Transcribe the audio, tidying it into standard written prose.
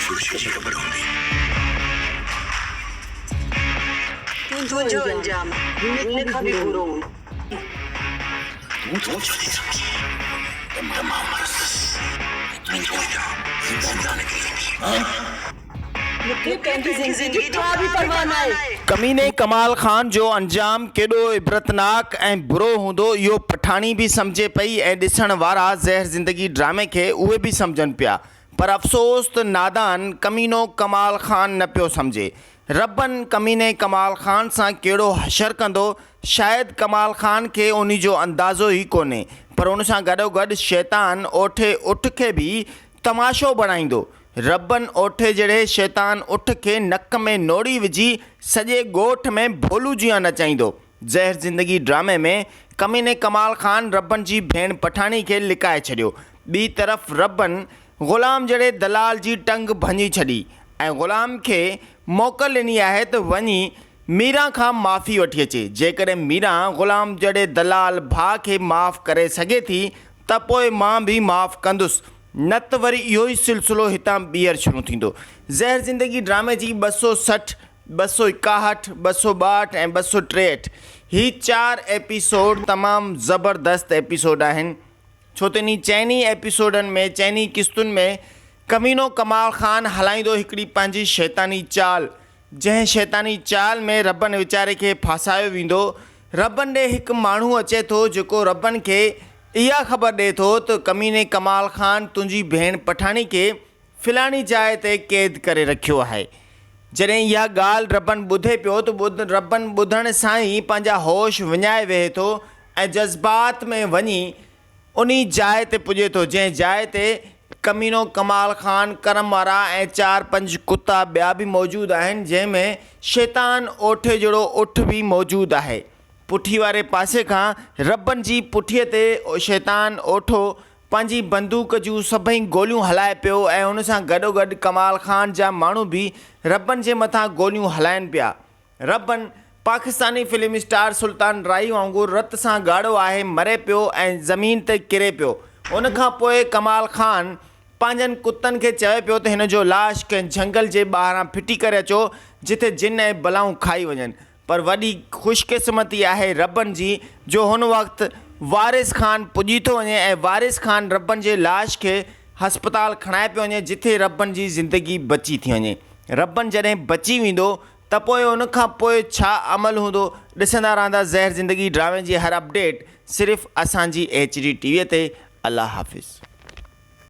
فروشي جي خبر هوندي. تنهنجو انجام هن کان به برو هوندو. تون ڇا ٿي سمجهين ته مان مرندس ۽ تنهنجو هتان زنده نڪري ويندين؟ ها؟ مون کي پنهنجي زندگي جي ڪا به پرواهه ناهي. ڪميني ڪمال خان جو انجام ڪيڏو عبرتناڪ ۽ برو هوندو اهو پٺاڻي به سمجهي پئي ۽ ڏسڻ وارا زهر زندگي ڊرامي کي اهي به سمجهن پيا پر افسوس ته نادان ڪمينو ڪمال خان نه پيو سمجهي ربن ڪميني ڪمال خان سان ڪهڙو حشر ڪندو شايد ڪمال خان کي انهي جو اندازو ئي ڪونهي پر ان سان گڏوگڏ شيطان اوٺي اٺ کي به تماشو بڻائيندو ربن اوٺي جهڙي شيطان اٺ کي نڪ ۾ نوڙي وجهي سڄي ڳوٺ ۾ ڀولو جيان نچائيندو. زهر زندگي ڊرامي ۾ ڪميني ڪمال خان ربن جي ڀيڻ پٺاڻي کي لڪائي ڇڏيو. ٻي طرف ربن غلام جهڙي دلال جي ٽنگ ڀڃي ڇڏي ۽ غلام کي موڪل ڏني آهي ته وڃي ميران کان معافي وٺي اچي. جيڪڏهن ميران غلام جهڙي دلال ڀاء کي معاف ڪري سگهي ٿي ته پوء مان به معاف ڪندس. نه ته وري اهو ئي سلسلو هتان ٻيهر شروع ٿيندو. زهر زندگي ڊرامي جي 260، 261، 262 ۽ 263 هي چار ايپيسوڊ تمام زبردست ايپيسوڊ آهن ڇو ته انهي چئني ايپيسوڊن ۾ چئني قسطن ۾ ڪمينو ڪمال خان هلائيندو هڪڙي پنهنجي شيطاني چال جنهن شيطاني چال ۾ ربن ويچاري کي ڦاسايو ويندو. ربن ڏي هڪ ماڻهو اچي ٿو جيڪو ربن کي اها خبر ڏئي ٿو ته ڪميني ڪمال خان تنهنجي ڀيڻ پٺاڻي کي فلاڻي جاء تي قيد ڪري رکيو آهي. جڏهن اها ڳالهه ربن ٻڌي پيو ته ربن ٻڌڻ سان ئي پنهنجا هوش وڃائي ويهي ٿو ۽ جذبات ۾ وڃي انهي جاء تي پڄي ٿو، جنهن جاء تي ڪمينو ڪمال خان، ڪرم وارا ۽ چار پنج ڪتا ٻيا به موجود آهن، جنهن ۾ شيطان اوٺي جهڙو اٺ به موجود آهي. پٺي واري پاسي کان ربن جي پٺيء تي شيطان اوٺو پنهنجي بندوق جون سڀئي گوليون هلائي پيو ۽ ان سان گڏوگڏ ڪمال خان جا ماڻهو به ربن جي مٿان گوليون هلائن پيا. ربن، پاڪستاني فلم اسٽار سلطان راهي وانگر رت سان ڳاڙهو آهي مري پيو ۽ زمين تي ڪري پيو. ان کان پوء ڪمال خان پنهنجن ڪتن کي چوي پيو ته هن جو لاش ڪنهن جهنگل جي ٻاهران ڦٽي ڪري اچو جتي جن ۽ بلائون کائي وڃن. پر وڏي خوشقسمتي آهي ربن جي جو هن وقت وارث خان پڄي ٿو وڃي ۽ وارث خان ربن جي لاش کي هسپتال کڻائي پيو وڃي جتي ربن جي زندگي بچي ٿي وڃي. ربن جڏهن بچي ويندو ته پوء ان کان پوء ڇا عمل هوندو ڏسندا رهندا زهر زندگي ڊرامي جي هر اپڊيٽ صرف اسان جي ايڇ ڊي ٽي وي تي الله حافظ.